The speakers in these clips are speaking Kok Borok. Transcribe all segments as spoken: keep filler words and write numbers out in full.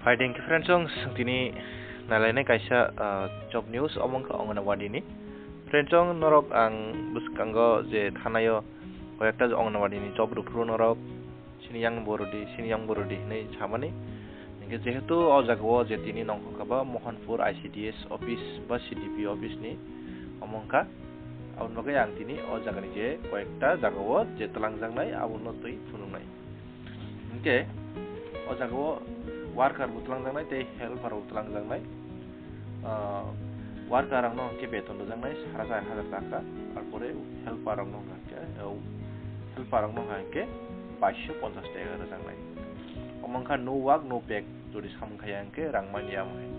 Hai, thank you, friends, chwng tini nailainai kaisa, ah, job news, omo wngkha Anganwadi ni. Friends, chwng norok ang bwskango je thanaio koyekta Anganwadi ni job rwphuru norok, "Sini yang borodi, sini yang borodi," hinwi samani. Hinkhe jehetu o jagao je tini nongkhorkha ba Mohanpur I C D S office ba C D P office ni omo wngkha, aboni bagwi ang tini o jagani je koyekta jagao je twlangjaknai abono twi phunuknai. Hinkhe o jagao worker bo twlangjaknai tei helper bo twlangjaknai. Ah, worker rokno hinkhe beton rwjaknai sara char hajar taka, arpore helper rokno hinkhe, eh, helper rokno hinkhe baisho ponchash taka rwjaknai. Omo wngkha no work, no pay, jodi samung khaiya hinkhe rang manya omo hai.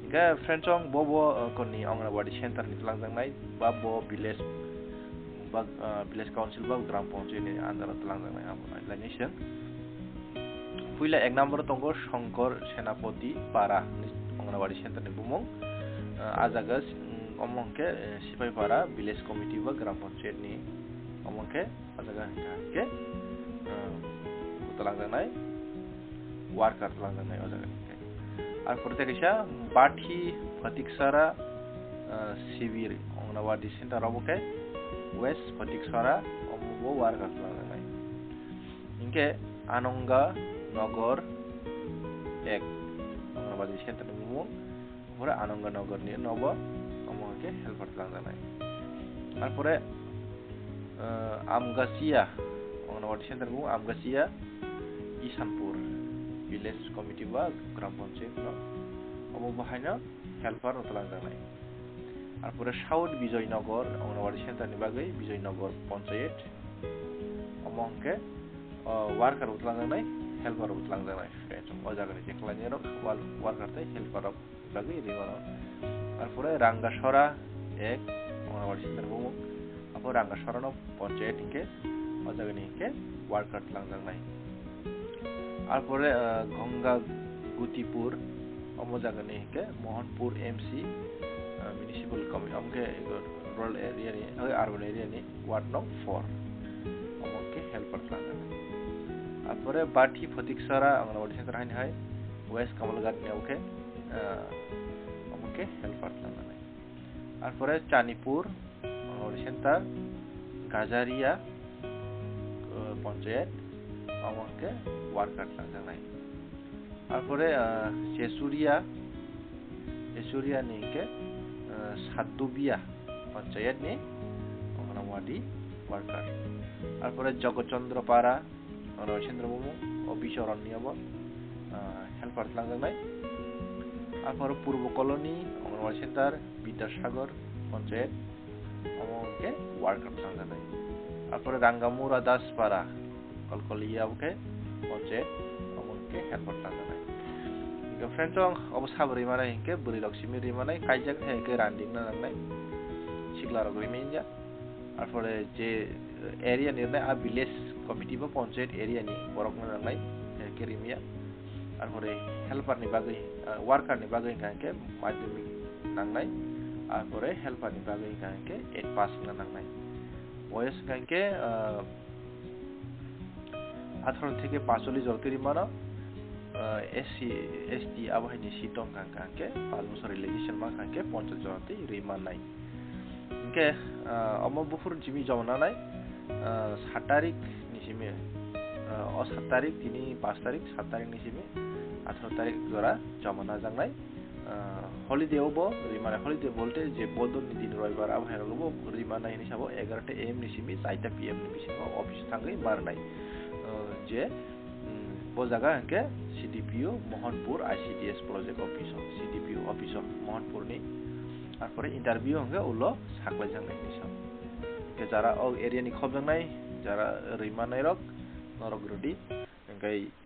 Hinkhe friends, chwng bo bo, eh, koni Anganwadi center ni twlangjaknai ba bo village ba, ah, village council ba gram panchayat ni under o twlangjaknai abo nailai ni chwng. Puila ek number o tongo Shankar Senapati Para hinwi Anganwadi center ni bumung. Ah, a jaga, mm, omo hwnkhe, eh, Sipai Para village committee ba gram panchayat ni omo hwnkhe a jaga hwnkhe, ah, twlangjaknai worker twlangjaknai o jaga hwnkhe. Arpore tei kaisa Bathi Phatiksara, ah, Sibir Anganwadi center obo khe West Phatiksara omo bo worker twlangjaknai. Hinkhe Ananga Nagar ek Anganwadi center ni bumung, arpore Ananga Nagar ni nobo omo hwnkhe helper twlangjaknai. Arpore, ah, Amgasia Anganwadi center bumung Amgasia Isanpur village committee ba gram panchayat no omo bo haino helper no twlangjaknai. Arpore South Bijoynagar Anganwadi center ni bagwi Bijoynagar panchayat omo hwnkhe, ah, worker bo twlangjaknai, helper bo twlangjaknai. O jagani je khlainai rok wal-, worker tei helper rok bagwi rimano. Arpore Rangasora ek Anganwadi center bumung. Apo Rangasora no panchayat hinkhe o jagani hinkhe worker twlangjaknai. Arpore, ah, Gongagutipur, omo jagani hinkhe Mohanpur M C, ah, municipal committee, omo khe rural area ni, ah, urban area ni ward nong four. Omo khe helper twlangjaknai. Arpore Bathi Phatiksara Anganwadi center haini hai West Kamalghat ni omo khe, ah, omo khe helper twlangjaknai. Arpore Chanipur, Anganwadi center, Gajaria, uh, panchayat, omo hwnkhe worker twlangjaknai. Arpore, uh, Chesuria, Chesuria ni hwnkhe, uh, Sadubia panchayat ni Anganwadi worker. Arpore Jogochandra Para, Anganwadi center bumung, office o ronni obo, ah, helper twlangjaknai. Arpore Purbo Colony, Anganwadi center, Bidyasagar panchayat, omo hwnkhe worker twlangjaknai. Arpore Rangamura Daspara, Kolkolia obo khe panchayat, omo hwnkhe helper twlangjaknai. Hinkhe friends, chwng obo sabo rimanai hinkhe bwrwi rok simi rimanai, kaijak hai khe randikna nangnai, sikla rok rimanya. Arpore je area ni rwnai a village committee ba panchayat area ni borok no nangnai, eh, khe rimya. Arpore helper ni bagwi, eh, worker ni bagwi hwnkha hwnkhe madhyamik nangnai. Arpore helper ni bagwi hwnkha hwnkhe eight pass wngna nangnai. Boyos hwnkha hwnkhe, eh, atharo theke pacholish jora twi rimano, ah, S C, S T abo hai ni seat wngkha hwnkhe, panch bosor relaxation ma hwnkha hwnkhe ponchash jora twi rimannai. Hinkhe, ah, omo buphuru ni simi joma nanai, ah, sat tarik ni simi, ah, o sat tarik, tini panch tarik, sat tarik ni simi atharo tarik jora joma najaknai. Ah, holiday o bo rimani, holiday bolte je bodol ni din roibar abo hai rogo bo rimani hinwi sabo egarota A M ni simi chaita P M ni bisingo office thangwi marnai. Ah, je, mm, bo jaga hwnkhe C D P O Mohanpur I C D S project office o, C D P O office o Mohanpur ni. Arpore interview hwnkhe ulo saklaijaknai hinwi sa. Hwnkhe jara o area ni khobjaknai, jara rimanai rok, norok rwdi. Hwnkhe